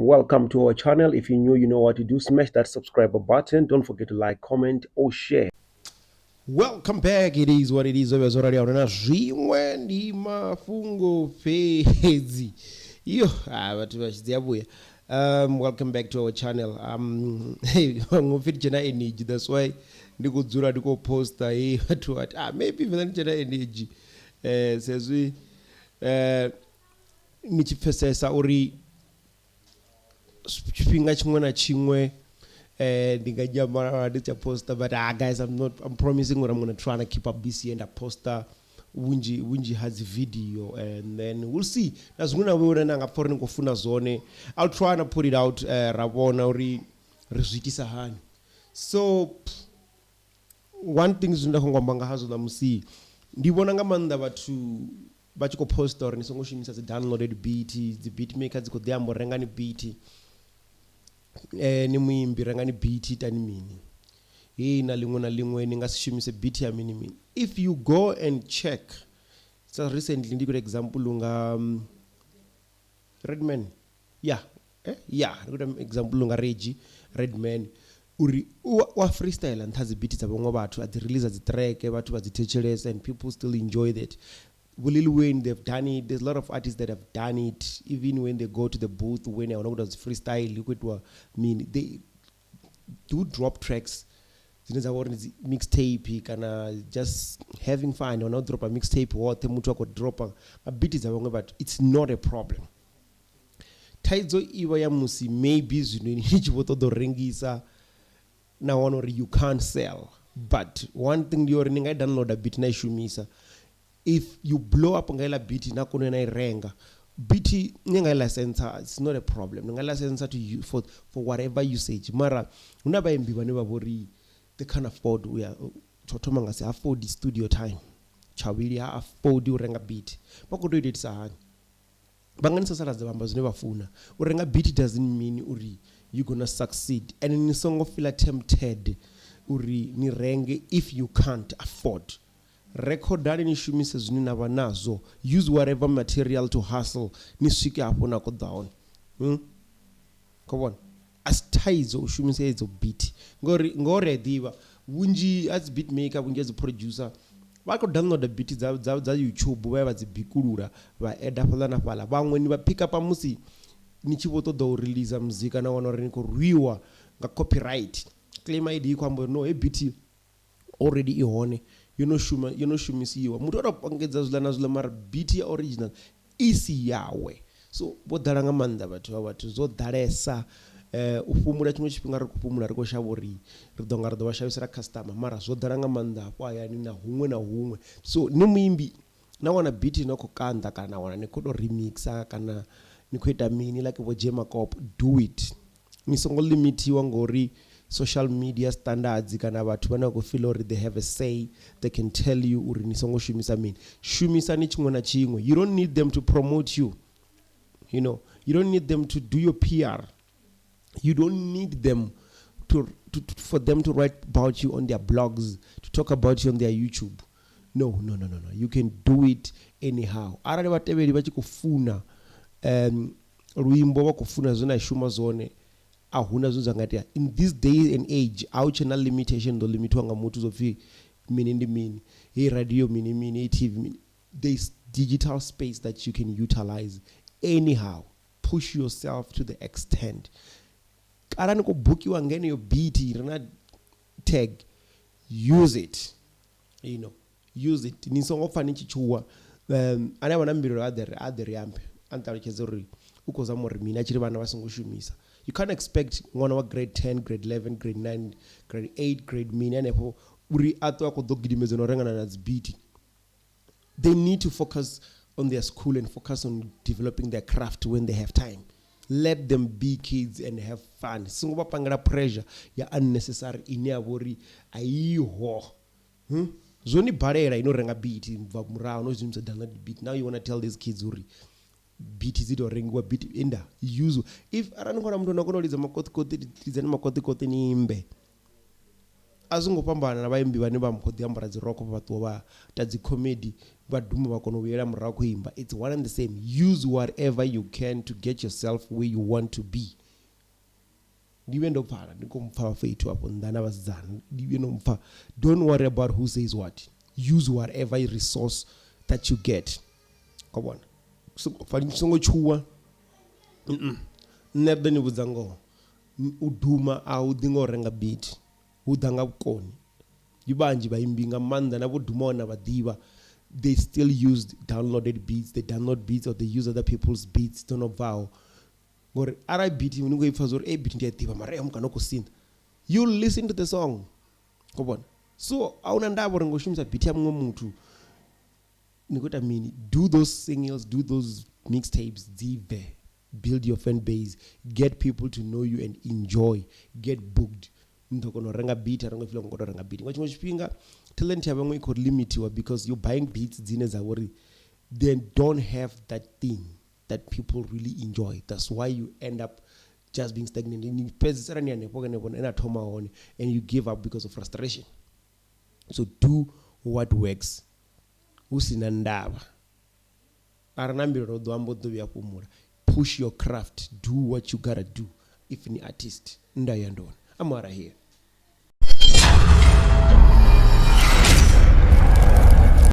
Welcome to our channel. If you're new, you know what to do. Smash that subscribe button. Don't forget to like, comment, or share. Welcome back. It is what it is. Zwo zwo rali na zwiṅwe ndi mafhungo fhedzi. Yo, ah vhathu vha tshi dzi vhuya. Welcome back to our channel. Hey, vhaṅwe pfi dzhena energy. That's why ndi khou dzula ndi khou posta hey vhathu vha ah maybe vhela ndi dzhena energy. Eh sezwi eh ni tshi pfesesa uri tshifhinga tshiṅwe na tshiṅwe eh ndi nga dzhia ndi tsha posta, but ah guys, I'm not, I'm promising uri I'm gonna try and keep up busy and posta vhunzhi vhunzhi ha dzi video, and then we'll see na zwiṅwe na vhone na nga pfa uri ni khou funa zwone. I'll try and put it out, ra vhona uri ri zwi itisa hani. So one thing zwine nda khou amba nga hazwo ṋamusi, ndi vhona nga maanḓa vhathu vha tshi khou posta uri ni songo shumisa dzi downloaded beat, dzi beat maker dzi khou ḓi amba uri rengani beat, ni muimbi rengani beat, itani mini hei na ḽiṅwe na ḽiṅwe, ni nga si shumise beat ya mini mini. If you go and check, so recently ndi khou example nga Redman, yeah, yeah, ndi khou ita example nga Reggie Redman, uri u wa freestyle nṱha dzi beat dza vhaṅwe vhathu, a dzi release dzi track, vhathu vha dzi thetshelesa and people still enjoy that. Lil Wayne, they've done it. There's a lot of artists that have done it. Even when they go to the booth, when they want to freestyle, you could mean they do drop tracks dzine dza vha uri ndi dzi mixtape kana just having fun, wana u dropa mixtape woṱhe, muthu a khou dropa nga beat dza vhaṅwe vhathu. It's not a problem. Thaidzo i vha ya musi maybe zwino ni tshi vho ṱoḓa u rengisa na wana uri you can't sell. But one thing ndi uri ni nga i downloada beat na i shumisa. If you blow up nga iḽa beat, na kona na i renga beat, ni nga i license, it's not a problem. Ni nga license to you for whatever usage. Mara hu na vhaimbi vhane vha vhori they can't afford u ya, tsho thoma nga si afford studio time, tsha vhuvhili ha afford u renga beat. Vha khou tou itisa hani? Vha nga ni sasaladza, vha amba zwine vha funa. U renga beat doesn't mean uri you gonna succeed, and ni songo feel tempted uri ni renge if you can't afford. Rekhodani, ni shumise zwine na vha nazwo. Use whatever material to hustle, ni swike hafho na khou ḓa hone, Khou vhona a si thaidzo u shumisa edzo beat, ngori ngoho ri a ḓivha vhunzhi ha dzi beat maker, vhunzhi ha dzi producer vha khou downloada beat dza YouTube, vha ya vha dzi bikulula, vha eda fhaḽa na fhaḽa. Vhaṅwe ni vha pick up musi ni tshi vho ṱoḓa u release muzika, na wana uri ni khou rwiwa nga copyright claim ID, i khou amba uri no, he beat already i hone, yo no shuma, yo no shumisiwa, muthu o tou pangedza zwiḽa na zwiḽa, mara beat ya original i si yawe. So vho ḓala nga maanḓa vhathu vha vhathu, zwo ḓalesa. U fhumula tshiṅwe tshifhinga ri khou fhumula, ri khou shavha uri ri ḓo nga ri ḓo vha shavhisela customer, mara zwo ḓala nga maanḓa hafho hayani na huṅwe na huṅwe. So ni muimbi, na wana beat no khou kanḓa, kana wana ni khou tou remixa, kana ni khou ita mini like vho J Makop, do it. Ni songo limitiwa ngori social media standards kana vhathu vhane vha khou feel uri they have a say, they can tell you uri ni songo shumisa mini. Shumisani tshiṅwe na tshiṅwe. You don't need them to promote you, you know, you don't need them to do your PR, you don't need them to for them to write about you on their blogs, to talk about you on their YouTube. No, no, no, no, no, you can do it anyhow. Arali vhatevheli vha tshi khou funa luimbo, vha khou funa zwine a shuma zwone, a huna zwine zwa nga itea. In this day and age, a hu tshena limitation ḓo limitiwa nga muthu zwo pfhi mini ndi mini, hei radio mini mini, hei TV mini. There's digital space that you can utilize anyhow. Push yourself to the extent arali ni khou bukiwa nga heneyo beat re na tag, use it, you know, use it. Ni songo pfa ni tshi tshuwa. Ane avha na mbilaelo a ḓe ri ambe, a nṱalutshedze uri u khou zama uri mini a tshi ri vhana vha songo shumisa. You can't expect ṅwana wa grade 10, grade 11, grade 9, grade 8, grade mini hanefho uri a ṱwe a khou ḓo gidimedza na u rengana na dzi beat. They need to focus on their school and focus on developing their craft when they have time. Let them be kids and have fun. Songo vha pangela pressure ya unnecessary ine ya vha uri a iho. Zwo ni balela ino renga beat bva murahu no shumisa download beat. Now you want to tell these kids uri beat dzi tou rengiwa? Beat enda use. If arali ni khou na muthu ano kona u lidza makoṱikoṱi, lidzani makoṱikoṱi ni imbe. A zwo ngo fhambana na vhaimbi vhane vha kho ḓi ambara dzi rokho vha ṱuwa vha ita dzi comedy vha duma vha kona u vhuyela murahu khou imba. It's one and the same. Use whatever you can to get yourself where you want to be. Ndi vhe ndo pfala ndi khou mpfa fhethu afho nnḓa na vhasidzana ndi vhe no mpfa. Don't worry about who says what. Use whatever resource that you get. Khou vhona? Songo tshuwa. Nṋe ri ḓo ni vhudza ngoho. U duma a hu ḓi nga u renga beat. Hu ḓa nga vhukoni. Ndi vhanzhi vhaimbi nga maanḓa na vho dumaho na vha ḓivha they still used downloaded beats, they download beats or they use other people's beats dzo no bvaho. Ngori arali beat ni khou i pfa zwa uri ei beat ndi a i ḓivha mara ei mukano khou sinḓa you listen to the song. Khou vhona? So a huna ndavha uri ngo shumisa beat ya muṅwe muthu ni khou ita mini. Do those singles, do those mixtapes dzi bve. Build your fan base, get people to know you and enjoy, get booked. Ni ḓo kona u renga beat arali ngo feel ngo to renga beat. Nga tshiṅwe tshifhinga talent ya vhaṅwe i khou limitiwa because you buying beats dzine dza vhori they don't have that thing that people really enjoy. That's why you end up just being stagnant. Ni fhedzisela ni hanefho hanefho na thoma hone and you give up because of frustration. So do what works hu si na ndavha. Ara na mbilaelo u ḓo amba u ḓo vhuya fhumula. Push your craft, do what you gotta do if ni artist. Nda ya ndona. I'm outta here.